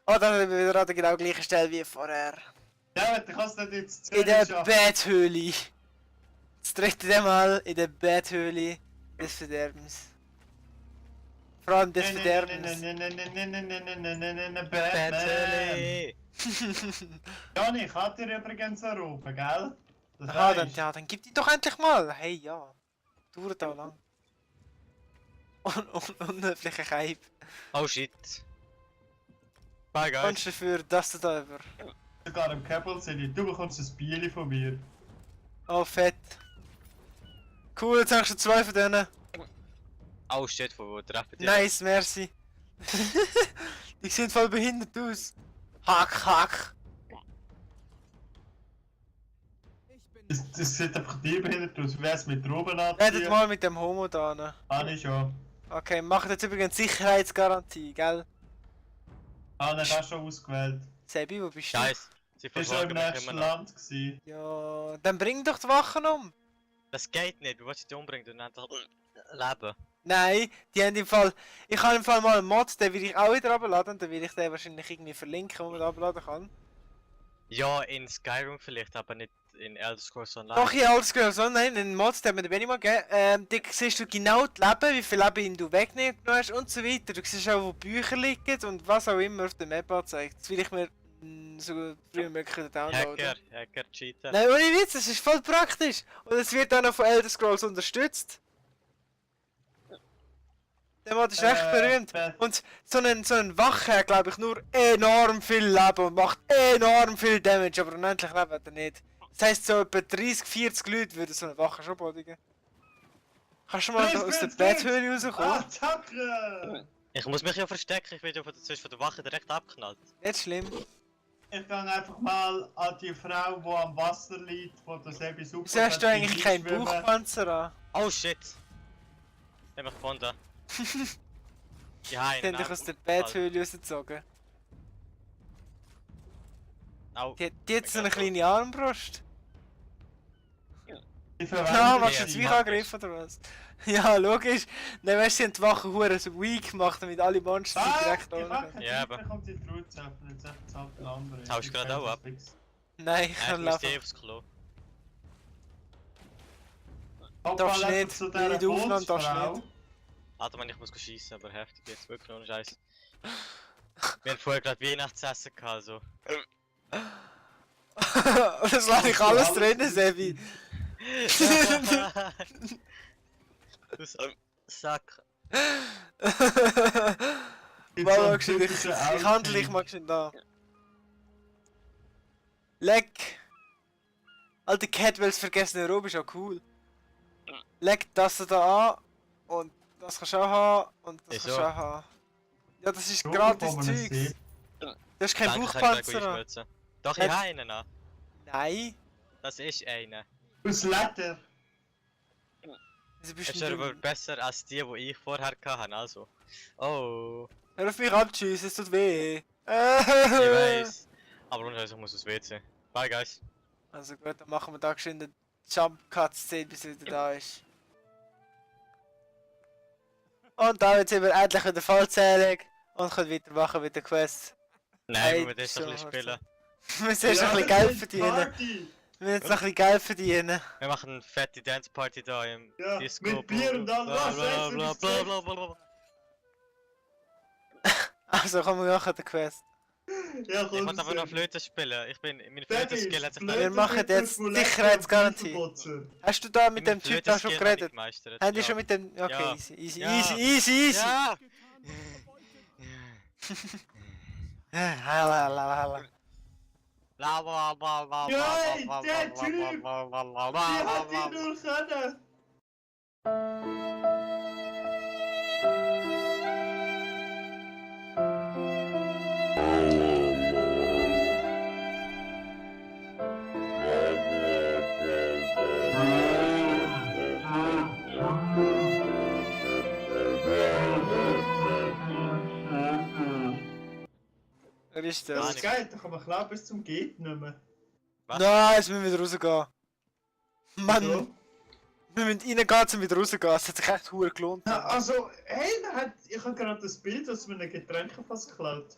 Oh, dann sind wir wieder an der genau gleichen Stelle wie vorher. Ja, du kannst nicht ins In der schaffen. Betthöhle. Das dritte Mal in der Betthöhle des Verderbens. Vor allem des Verderbens. Batman! Battle! Johnny, ich hatte dir übrigens anrufen, gell? Das Aha, weisst. dann gib die doch endlich mal. Hey, ja. Dauert auch lang. Unhöflicher Keib. Oh shit. Bye guys. Kannst du dafür, dass du da über. Sogar im Capital City, du bekommst ein Bier von mir. Oh, fett. Cool, jetzt hast du 2 von denen. Oh shit, von wo treffen die? Nice, merci. Die sehen voll behindert aus. Hack, hack. Das sieht einfach dir behindert aus. Wer es mit Droben Redet anziehen? mal mit dem Homo da. Ne? Habe ich schon. Okay, macht jetzt übrigens Sicherheitsgarantie, gell? Habe ich auch schon ausgewählt. Sebi, wo bist du? Scheiß. Sie Ich war schon im verfolgen mich nächsten immer noch. Land gewesen. Ja, dann bring doch die Wachen um. Das geht nicht, du willst dich umbringen und einfach leben. Nein, die haben im Fall. Ich habe im Fall mal einen Mod, den will ich auch wieder abladen. Dann will ich den wahrscheinlich irgendwie verlinken, wo man den abladen kann. Ja, in Skyrim vielleicht, aber nicht in Elder Scrolls Online. Doch, ja, alles gehört so. Nein, einen Mod, den mir der Benny mal gegeben. Da siehst du genau die Leben, wie viel Leben du wegnehmen hast und so weiter. Du siehst auch, wo Bücher liegen und was auch immer auf der Map anzeigt. Das will ich mir so früh wie möglich downloaden. Hacker, Cheater. Nein, ohne Witz, das ist voll praktisch. Und es wird auch noch von Elder Scrolls unterstützt. Der Mod ist echt berühmt. Und so ein Wache hat, glaube ich, nur enorm viel Leben und macht enorm viel Damage, aber unendlich Leben hat er nicht. Das heisst, so etwa 30, 40 Leute würden so eine Wache schon bodigen. Kannst du mal aus der Betthöhle rauskommen? Attacke! Ich muss mich ja verstecken, ich werde ja von der Wache direkt abknallt. Nicht schlimm. Ich gehe einfach mal an die Frau, die am Wasser liegt, wo das eben super Wieso hast du eigentlich keinen schwimmen. Bauchpanzer an? Oh shit! Ich hab mich gefunden. Ja, Die haben dich aus der Betthöhle rausgezogen. Au. Die hat jetzt so eine kleine Armbrust. Ich Ja, verwende machst du Ja, jetzt die mich macht angegriffen oder was? Ja, logisch. Dann weißt du, sie haben die Wache hure so weak gemacht, damit alle Monster direkt die ohne. Wache, Ja, aber- die kommt in die Truhe zu öffnen, jetzt öffnet halt ein anderer. Haust du gerade auch ab? Nein, ich Ich kann muss die laufen. aufs Klo. Darfst nicht, zu in die Aufnahme darfst du Bootsfrau. nicht. Alter, man, ich muss schießen, aber heftig jetzt, wirklich ohne Scheiß. Wir haben vorher gerade Weihnachtsessen gehabt, also. Das lasse ich alles drin, Sebi. Du Sack. Mal geschwind, ich handle dich mal geschwind da. Leck! Alter Catwells vergessene Robe ist auch cool. Leck das da an und das kannst du auch haben und das Wieso? kannst du auch haben. Ja, das ist So, gratis wo man es Zeugs. sieht. Du hast keinen Danke, kann ich Bauchpanzer gleich an. einschmelzen. Doch, ich Hat- habe einen an. Nein. Das ist einer. Aus Leder. Wieso bist Ist du aber denn? besser als die ich vorher hatte, also. Oh, Hör auf mich abzuschiessen, es tut weh. ich weiß. Aber ohne Scheiß, ich muss aufs WC. Bye, guys. Also gut, dann machen wir da geschwind eine Jump Cut Szene, bis er wieder da ist. Und damit sind wir endlich wieder vollzählig und können weitermachen mit der Quest. Nein, Hey, wir müssen das doch ein bisschen so, spielen. Wir müssen erst ein bisschen Geld verdienen. Party. Wir müssen jetzt noch ein bisschen Geld verdienen. Wir machen eine fette Dance Party da im Ja, Disco. mit Bier und allem, bla, was, bla, Essen bla, bis bla, jetzt. bla, bla, bla. Also kommen wir machen die Quest. Ja, Ich komm, wollte aber noch Flöte spielen. mein Flötenskill hat sich Wir machen jetzt Sicherheitsgarantie. Hast du da mit dem Typ da schon geredet? Haben die schon mit dem... Okay, Ja. easy, easy, Ja. easy, easy, easy. Ja! Halalala. La la la la Ja, la der la Typ! la la la Die hat la ihn nur können. Wer ist Das das? ist geil, da kann man klar bis zum Geht nicht mehr. Was? Nein, jetzt müssen wir wieder rausgehen. Mann, So. wir müssen reingehen, um wieder rausgehen. Es hat sich echt verdammt gelohnt. Ja, also, hey, ich habe gerade das Bild, dass mir ein Getränk fast geklaut.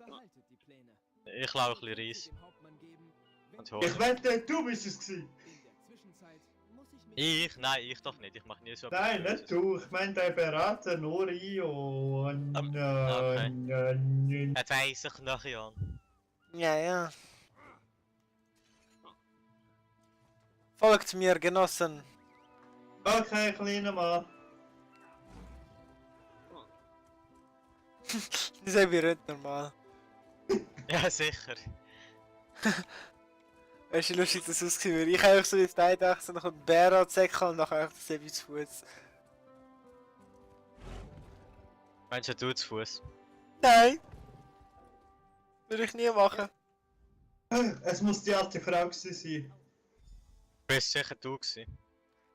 Behaltet die Pläne. Ich lau ein bisschen Reis. Dem Hauptmann geben, wenn Und Ich Honig. wette, du bist es gewesen. in der Zwischenzeit muss ich mit Ich? Nein, ich doch nicht. Ich mach nie so etwas Nein, Böses. nicht du. Ich meine, der Berater Norio. Okay. Das weiss ich noch, Jan. Ja, ja. Folgt mir, Genossen. Okay, kleiner Mann. Die sind wir nicht normal. Ja, sicher. Weißt du, wie lustig das ausgesehen würde? Ich einfach so wie die Eidechse, noch einen Bär anzecken und nachher einfach das Sebi zu Fuß. Meinst du zu Fuß? Nein! Würde ich nie machen. Es muss die alte Frau gewesen sein. Bist sicher du gewesen.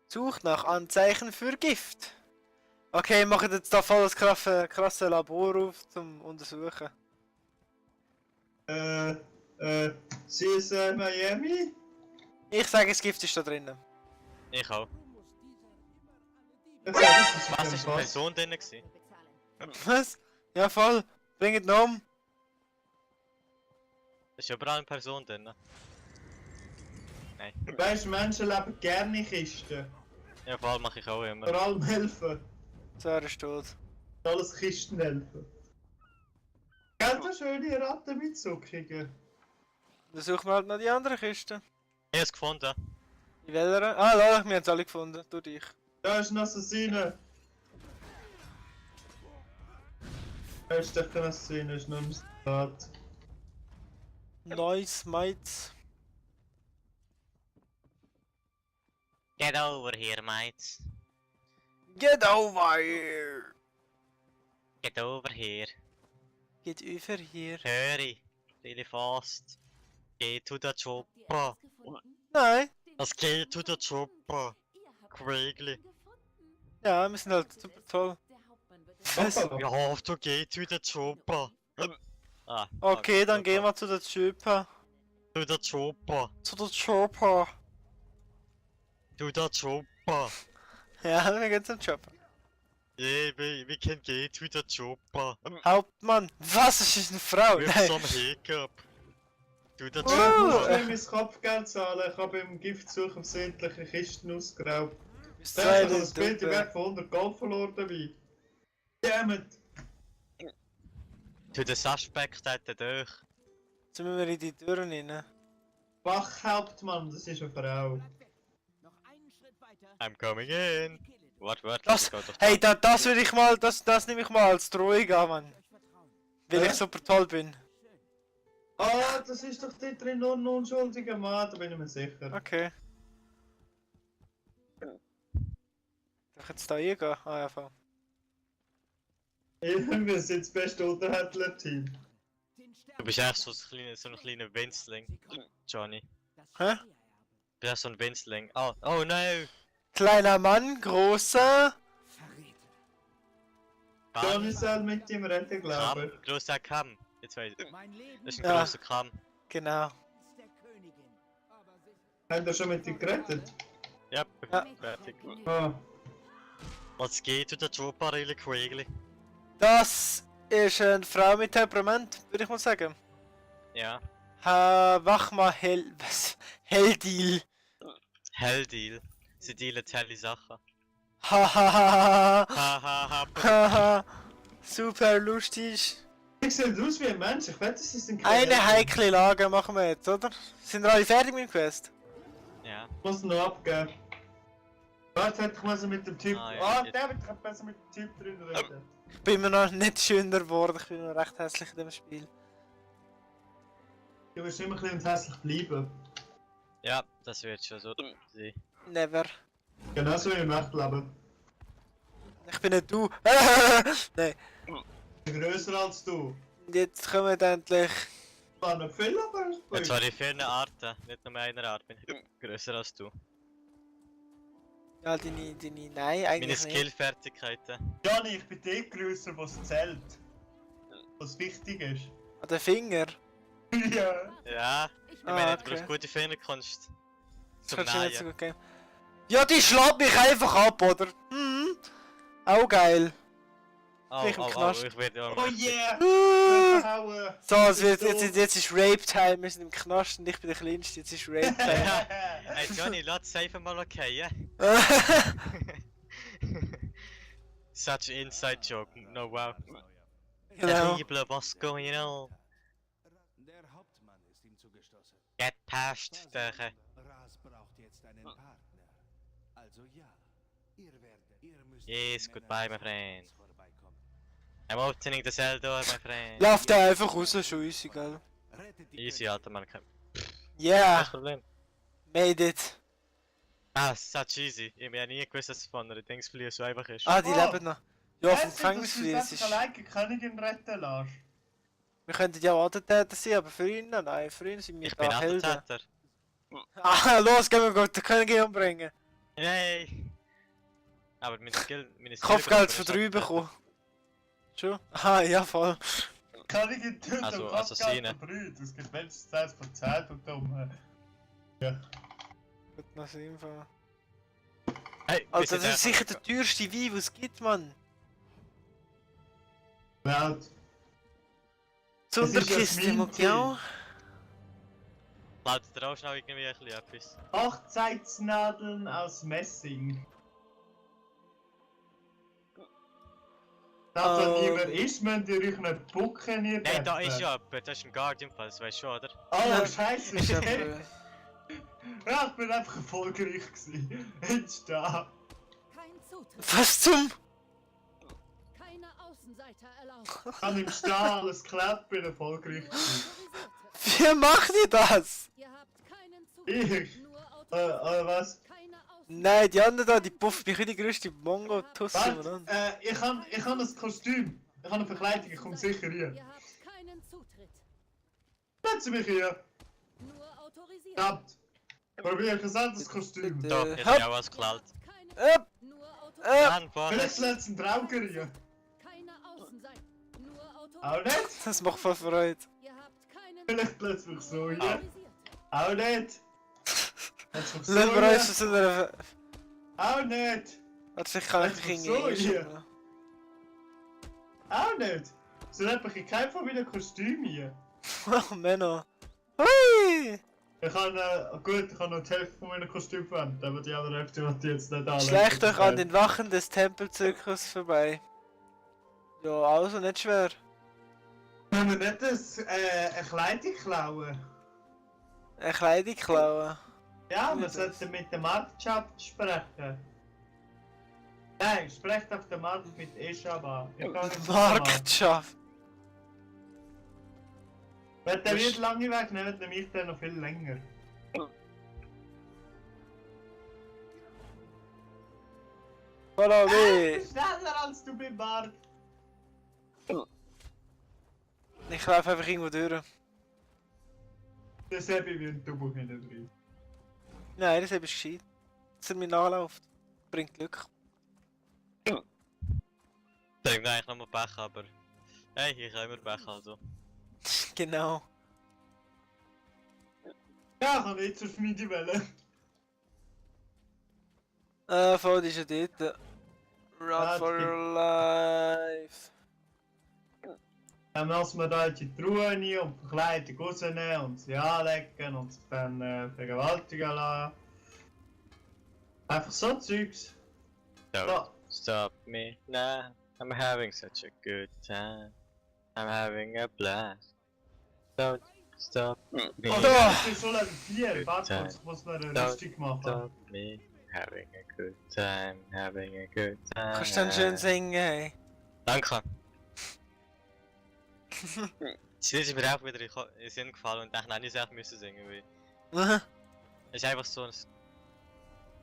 Sucht nach Anzeichen für Gift. Okay, wir machen jetzt da voll das krasse Labor auf zum Untersuchen. Sie ist Miami? Ich sage, das Gift ist da drinnen. Ich auch. Ich sag, das ist Was kein ist eine Pass. Person drin gewesen? Was? Ja, voll. Bring ihn um. Ist überall eine Person drin. Nein. Weißt du, Menschen leben gerne in Kisten. Ja, vor allem mache ich auch immer. Vor allem helfen. So, er ist tot. Alles Kisten helfen. Gell, da schöne Ratten mit Zuckungen. Dann suchen wir halt noch die andere Kiste. Ich hab's gefunden. In welcher? Ah, lol, wir haben es alle gefunden. Durch dich. Da ist ein Assassine. Da ist doch kein Assassine, ist nur ein Soldat. Nice, mates. Get over here, mates. Get over here! Get over here. Get over hier. Hurry. Really fast. Get to the chopper. Nein. Das geht to the chopper. Quickly. Ja, wir sind halt super toll. Was? Hoppala. You have to get to the chopper. Ah, Okay, dann gehen wir zu der Chopper. To the chopper. Zu der Chopper. To the chopper. Ja, wir gehen zum Chopper. Yeah, we can get to the chopper. Hauptmann, was? Das ist eine Frau? With Nein. some hiccup. To the Ich muss Oh. schnell mein Kopfgeld zahlen. Ich habe beim Giftsuchen sämtliche Kisten ausgeraubt. Bis Da zwei ist noch das Bild im Stunden. Wert von 100 Gold verloren dabei. Dammit! To the suspect at the door. Jetzt müssen wir in die Türen rein. Wachhauptmann, das ist eine Frau. noch einen Schritt weiter. I'm coming in. What, Das, hey, das will ich mal, das nehme ich mal als Drohung an, Mann. Euch vertrauen. Weil Hä? ich super toll bin. Schön. Ah, das ist doch dort drin nur ein unschuldiger Mann, da bin ich mir sicher. Okay. Darf ich jetzt da hingehen? Ah ja, voll. Wir sind das beste Unterhändler-Team. Den Stern Du bist echt so ein kleiner Winzling, Johnny. das Hä? Stiererbe. Du bist echt so ein Winzling. Oh no! Kleiner Mann, großer. Verräter. Johnny soll mit ihm reden, glaube Kamm, ich. grosser Kamm. Jetzt weiß ich. Mein Leben Das ist ist ein Ja. grosser Kamm. Genau. der Königin. Aber sicher. Habt ihr schon mit ihm geredet? Yep, Ja. fertig. Ah, Let's get to the chopper really quickly. Das ist eine Frau mit Temperament, würde ich mal sagen. Ja. Wach mal was? Helldeal. Helldeal. Sie dealen helle Sachen. Hahaha. Hahaha. Haha. Super lustig. ich sehe aus wie ein Mensch, ich wette, sie sind keine Eine heikle Lage machen wir jetzt, oder? Sind wir alle fertig mit dem Quest? Ja. Ich muss noch abgeben. Warte, hätte ich mal mit dem Typ. Ah, ja, Ah, jetzt. der wird ich besser mit dem Typ drin reden. Ich bin mir noch nicht schöner geworden, ich bin noch recht hässlich in dem Spiel. Du wirst immer ein bisschen hässlich bleiben. Ja, das wird schon so sein. Never. Genauso wie im echten Leben. Ich bin nicht du. Nein. Größer als du. Jetzt kommen endlich. War nicht viel, aber es Und zwar in vielen Arten, nicht nur einer Art. Bin ich grösser als du. Ja, deine. Nein, Meine eigentlich nicht. Skillfertigkeiten. Johnny, ich bin der größer, was zählt. Was wichtig ist. An den Finger. Ja. Ja, ich Ah, meine, okay. du brauchst gute Fingerkunst. Das Zum kannst du nicht so Nähen. gut geben. Ja, die schlägt mich einfach ab, oder? Hm. Auch geil. Gleich im Knast. ich werde Oh yeah! Verhauen! So, es wird, jetzt ist Rape-Time, wir sind im Knast und ich bin der Kleinste, jetzt ist Rape-Time. Hey Johnny, lass safe mal okay, Such an inside joke, no wow. Genau. Terrible, what's going on? Der Hauptmann ist ihm zugestoßen. Get past, der. Ras braucht jetzt einen Partner. Also ja, ihr müsst Yes, den goodbye, Männern my friend. vorbeikommen. I'm opening the cell door, my friend. Lauf der einfach raus, schon easy, gell? Rettet die Easy, Alter, man kann. Yeah, Kein Problem. made it. Ah, such easy. Ich habe nie gewusst, dass es von einer Dingsfliege so einfach ist. Ah, die Oh. leben noch. Ja, vom Weißt du, dass Gefängnis du fliehen, es das ist... alleine die Königin retten lässt? Wir könnten ja auch Attentäter sein, aber für ihn, nein, für ihn sind wir Ich bin da Helden. Attentäter. Ah, los, gehen wir gut, den Königin umbringen. Yay! Aber meine Kopfgeld von 3 bekommen. Schon? Ah, ja, voll. Die Königin tut Also, am Assassine. Kopfgeld verbrüht. Es gibt wenigstens Zeit von 10 und dumm. Ja. Gut, noch sinnvoll. Hey, wir Alter, sind das ist sicher einfach- der teuerste Wein, den es gibt, Mann. Welt. Sonderkiste, Schminke. Mokiao. Laut dir auch schnell irgendwie ein bisschen etwas. Hochzeitsnadeln aus Messing. Das, was Ähm. niemand ist, müsst ihr euch nicht bucken, ihr Nein, da Deppen. ist ja jemand, das ist ein Guardian Fall, das weißt du schon, oder? Oh, scheiße, Ist ja shit. blöd. Ja, ich bin einfach erfolgreich gewesen. Jetzt da. Kein Zutritt, Was zum... keine Außenseiter erlaubt. Ich habe im Stall alles geklappt, bin erfolgreich Nur gewesen. Autorisierte. Wie macht ihr das? Ihr habt keinen Zutritt. Ich? Nur Autorisierte. Oder was? Keine Außenseiter. Nein, die anderen da, die puffen mich wie die größte Mongo-Tusse, Was? Mann. Ich habe ein Kostüm. Ich habe eine Verkleidung, ich komme sicher hier. Ihr habt keinen Zutritt. Lassen mich hier. Nur autorisiert. Verdammt. Probier ich ein anderes Kostüm. Äh, Da, ich hopp. habe ja was geklaut. Nur autorisiert. Mann, Vielleicht Boris. lässt ein Trauger hier. Keine Außenseiter. Nur Auch autorisiert. nicht. Das macht voll Freude. Ihr habt keinen Vielleicht lässt mich so hier. autorisiert. Auch nicht. Lässt mich so Lassen wir uns hier. zu so einer... Auch nicht. Warte, ich kann Jetzt einfach so irgendwie... hier. Auch nicht. So habe ich kein von meinen Kostümen hier. Oh, Männer. Hui! Ich habe gut, ich habe noch die Hälfte von meinen Kostümen verwendet, aber die andere Hälfte hat die jetzt nicht alle. Schleicht euch an den Wachen des Tempelzirkus vorbei. Ja, also nicht schwer. Können wir nicht eine Kleidung klauen? Eine Kleidung klauen. Ja, wir Nicht sollten mit der Marktschaft sprechen. Nein, sprecht auf der Markt mit Eschaba. Ich kann nicht Marktschafft. Wenn der wird lange weg, nimmt er mich dann noch viel länger. Follow Ich me. bin schneller als du beim Markt. Ich laufe einfach irgendwo durch. Das habe ich wie ein Tubo hinten drin. Nein, das ist gescheit. Dass er mir nachläuft. Bringt Glück. Ich habe eigentlich nochmal Pech, aber... Hey, ich habe immer Pech, also. Genau. Ja, ich kann nicht zur Schmiede wählen. Voll, die ist ja dort. Run Ja, for die- your life. Dann müssen wir da die Truhe rein und die Verkleidung rausnehmen und sie anlegen und sie dann vergewaltigen lassen. Einfach so Zeugs. Don't So. stop me now. I'm having such a good time. I'm having a blast. Don't stop me. Oh, Da. ich bin schon Level 4. Warte kurz, ich muss noch eine Da. Rüstung machen. Stop me. Having a good time. Having a good time. Kannst du dann schön singen, hey? Danke. Das Lied ist mir auch wieder in den Sinn gefallen und ich hätte nicht müssen singen weil es ist einfach so ein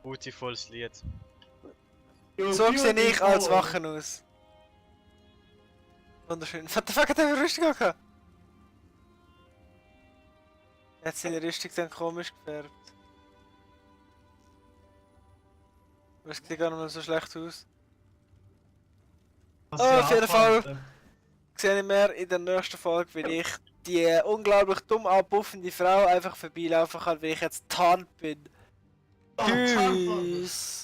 beautifulles Lied. So sehe ich als Wachen aus. Wunderschön. What the fuck hat er für Rüstung gehabt? Er hat seine Rüstung dann komisch gefärbt. Aber es sieht gar nicht mehr so schlecht aus. auf jeden Fall. Sehe ich mehr in der nächsten Folge, weil ich die unglaublich dumm abpuffende Frau einfach vorbeilaufen kann, weil ich jetzt tarnt bin. Oh, Tschüss. Tschüss.